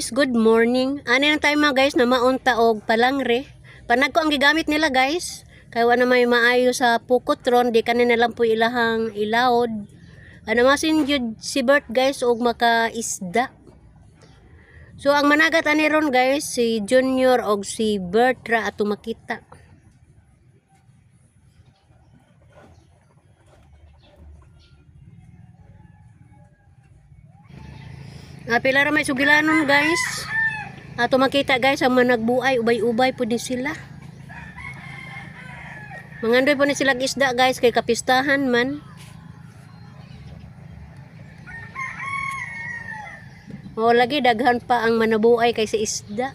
Guys, good morning. Ano na tayo mga guys na maunta og palangre. Panag ko ang gigamit nila, guys. Kay wa na may maayo sa pukotron, di kanina lang po ilahang ilawod. Ano masin jud si Bert, guys, og makaisda. So ang managat ani ron, guys, si Junior og si Bert ra ato makita. Ah, pila ra may sugilanon, guys. Ato makita, guys, ang managbuay ubay-ubay pud ni sila. Mangandoy po ni sila og isda, guys, kay kapistahan man. O lagi daghan pa ang manabuay kay sa isda.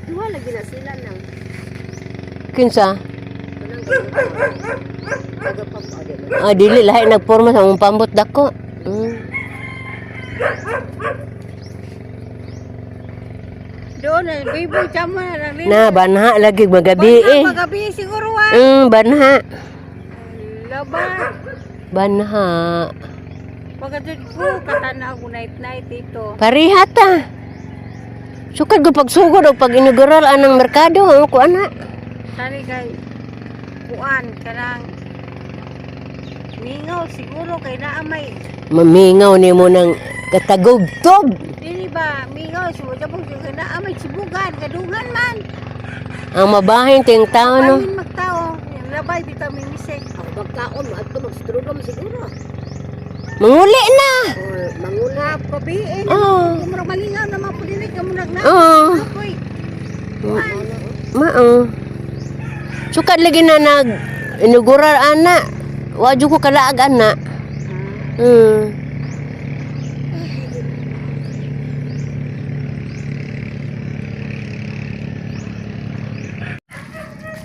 Duha lagi na sila nang. Kinsa? Kanang tagapam. Ah, dili lahi nagporma sa among pambot dako. Doon na bibo chama na lang. Na banha lagi magabi eh. Magabi siguro ah. Banha. Laba. Banha. Pagkatid ko katanaw ko night night dito. Pareha ta. Sukad ko pagsugod o pag inaugural anang merkado ang ko ana. Sani kay kuan kanang mingaw siguro kay naa may Mamingaw nimo ng katagubtob. dili ba mingaw siguro jabong kay naa may sibugan kadungan man. Ang mabahin ting tao no. Pahin magtao yung labay bitaw may misek. Pagkaon, adto magstrudom siguro. Manguli na. Or manguna. Gabi eh. Oo. Kumurag malingaw na mga pulinig ka murag na. Oo. Ako'y Mao. Sukad lagi na nag inaugural ana. Wa jud ko kalaag ana.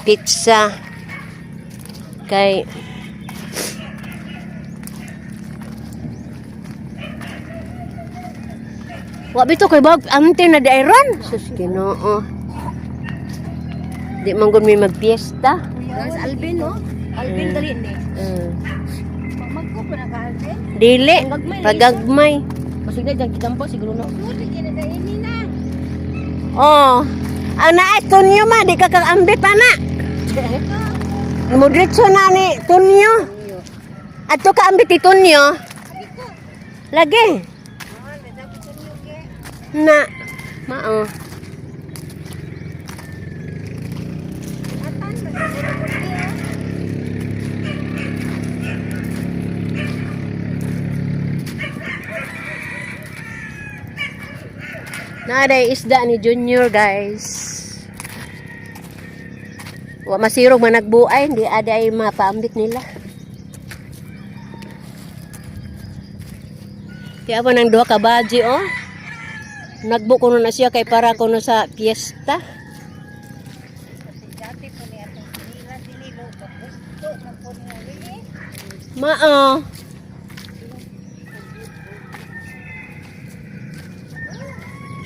Pizza. Kay wa bito kay bag ante na dairan. Sus, Ginoo. Di man gud may magpiesta. Guys, Alvin, no? Alvin, dali ni. Magko pa na ka, Alvin. Dili. Pagagmay, Pagagmay. Basig na dyan kitampo siguro no. Buti kinakaini na. Oh. Ang naay tunyo ma di ka kaambit ana. Mudritso na ni tunyo. Adto ka ambit ti tunyo. Lagi. Na. Mao. Naaday isda ni Junior, guys. Wa masirog managbuay, hindi aday mapaambit nila. Kaya pa ng duha ka baji oh. Nagbo kuno na siya kay para kuno sa piyesta. Dati po ni atong sinila dinilo gusto man po niya lili. Mao.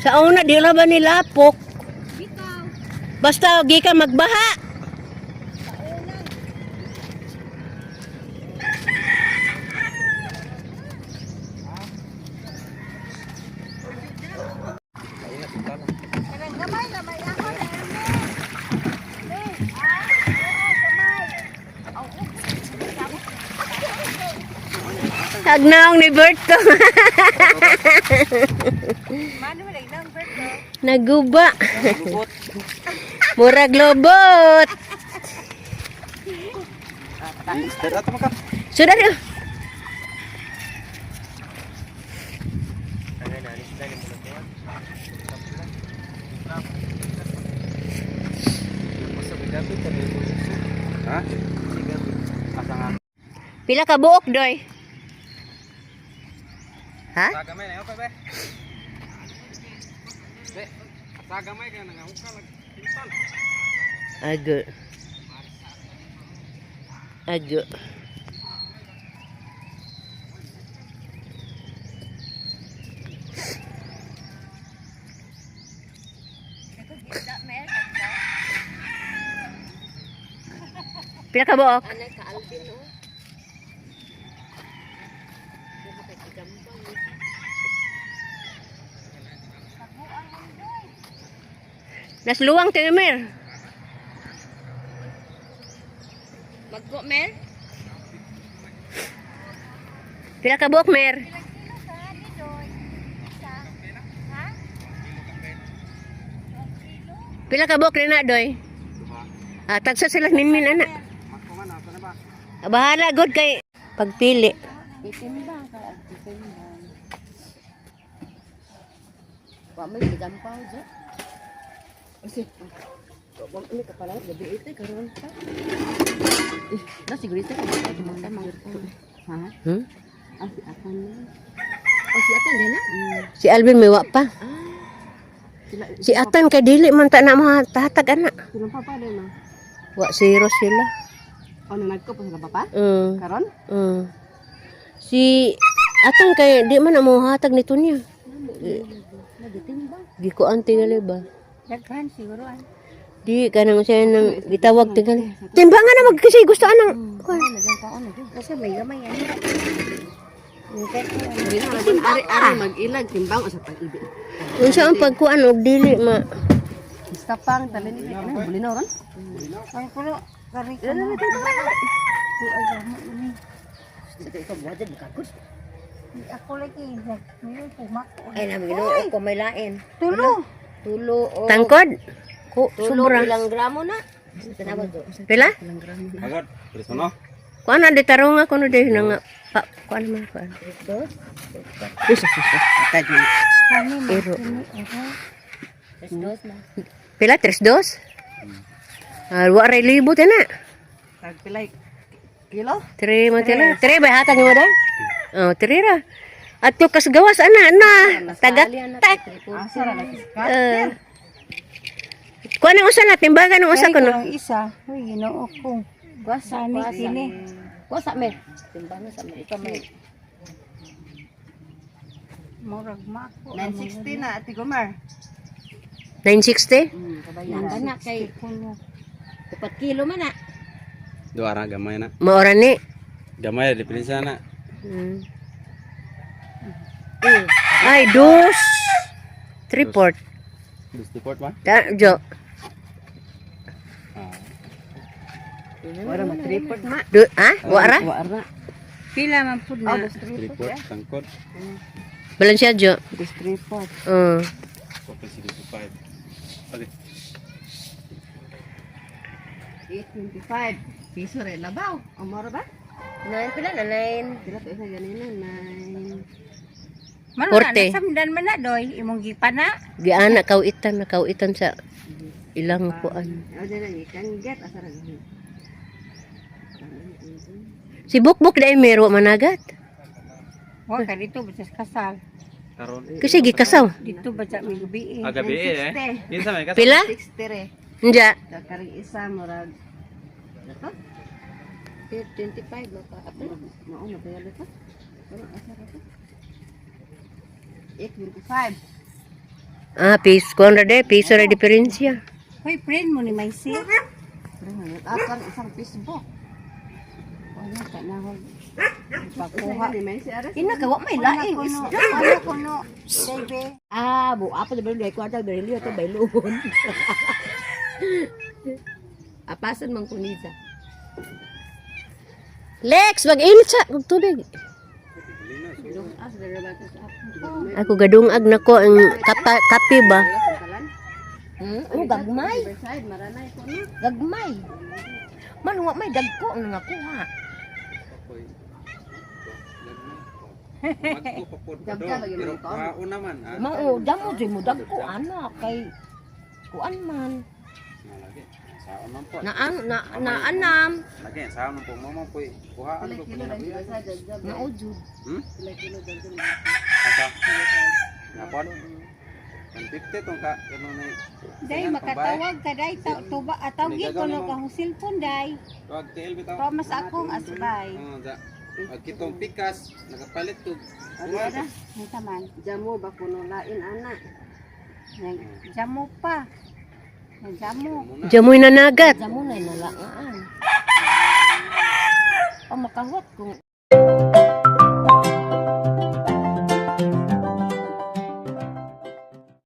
Sa una di ra ba nilapok? Bitaw. Basta gi ka magbaha. Kanang gamay gamay ako na erme. Le, ah, oo, gamay. Tagnaong ni Berto. Mano man ang number ko. Naguba. Murag lobot. Sudah rin. Ha? Pila ka buok, doy? Ha? Sagamay na okay be. Be, sagamay ka na nga hukal kintal. Ago. Ago. Pila ka buok? Anay ka Alvin, no? Nasluwang tinamir. Magko, Mer? Pila ka buok, Mer? Pila ka buok na, Doy? Ah, tagsa sila minmin ana. Bahala god kay pagpili. Titimbang ka, titimbang. Wa may gidampaw dyan. Kasi, wa may kapala, gabi ito, karoon pa. Eh, na siguro ito, kapag Ha? Hmm? Ah, si Atan na. Oh, si Atan din na? Si Alvin may wa pa. Sila, Si Atan kay dili man ta na mahatag ana. sila papa din na. Wa zero sila. Oh, nanagko pa sila papa? Mm. Karon? Mm. Si Atan kay di man na mohatag nito niya. Nagitimbang. Gikuan tingali ba? Daghan siguro ah. Di kanang siya nang gitawag tingali. Timbangan na mag kasi gusto anang kuan. Kasi may gamay ano. Ari, ari, mag-ilag, timbang o sa pag-ibig. Unsa ang pagkuan og dili ma Basta pang, talin ni, ano, bulinaw ron? Ang kulo kari ko. Ikaw, buhat dyan, makagos. Ako lagi may pumak. Ay, namin ginoo ko may lain. Tulo. Tulo o tangkod? Ko tulo sobra. ilang gramo na. Tanawa do. Pila? Agad, preso no? Kuan na di tarong ako no di na nga pa kuan man kuan. Dos. Isa isa. Kani mo Pero Tres dos na. pila 3-2? Ah, wa ray libo ta na. Tagpilay kilo? Tre man tila. Tre ba hatag mo daw? Oh, tre ra. Ato kas gawas ana na. Tagatak. Asa ra na Eh. Kuan ang usa na timbangan ang usa Kari kuno. ko ang isa. Uy, Ginoo ko. Wasa Ani kini. Wasa me. Timbang na sa me ikaw may Murag mako. 960 na, Ate Gomar. 960? Nanda na kay Kuno. 4 kilo man na. Dua ra gamay na. Maora ni. Gamay diferensya na. Ay, dos. 3/4. Dos report ba? Ta, jo. Wala ma tripod ma. Du, ah, wara? Wala. Pila man pud na. Report tangkod. Balansya, jo. Dos tripod. 4.65. Okay. 825. Piso rin, labaw. Amor ba? 9 pila na 9. Pila to isa ganina, 9. Mano na Forte. nasamdan man na doy imong gipana. Giana kauitan, nakauitan sa ilang kuan. O, dyan na, ikan get. Asa ra gani? Si Bukbuk dai mero managat. Wa ka dito basta kasal. Karon. Kasi gikasaw. Dito ba sa may gabi eh. Agabi eh. Kinsa may Pila? 60 re. Nja. Kakaring isa, murag. Ito? 25 maka. Apa? Mao na ba ito? Pero asa ra to? 825. Ah, piso kuan ra de, piso ra diferensya. Hoy, friend mo ni Maisi. Pero nga, ah, isang Facebook. Wala ka na ho. Pakuha. Ina ka wa may laing isda. Ano kuno? Baby. Ah, bu apa sa baril kwarta baril to bailon. Apasan man kunisa. Lex, mag-init sa og tubig. Ako gadungag nako ang kapa, kape ba? Oh, gagmay. Gagmay. Man wa may dagko ang nakuha. Pero kaon naman ah. Mao damo jud mo dagko ana kay kuan man. Lagi. Saon man po. Naang na naanam. Lagi saon man po mo man po. Kuhaan ko po na. Mao jud. Hmm? Asa? Napon? 150 tong ka ano na. Day makatawag ka day ta tuba atawgi kuno ka akong cellphone day. Tawag TL bitaw. Thomas akong asbay. Oh, da. Ag kitong pikas nakapalit to. Ang taman. Jamo ba kuno lain ana? Jamo pa. Jamo. Jamoy nanagat. Damo na nalangaan. O makahot kung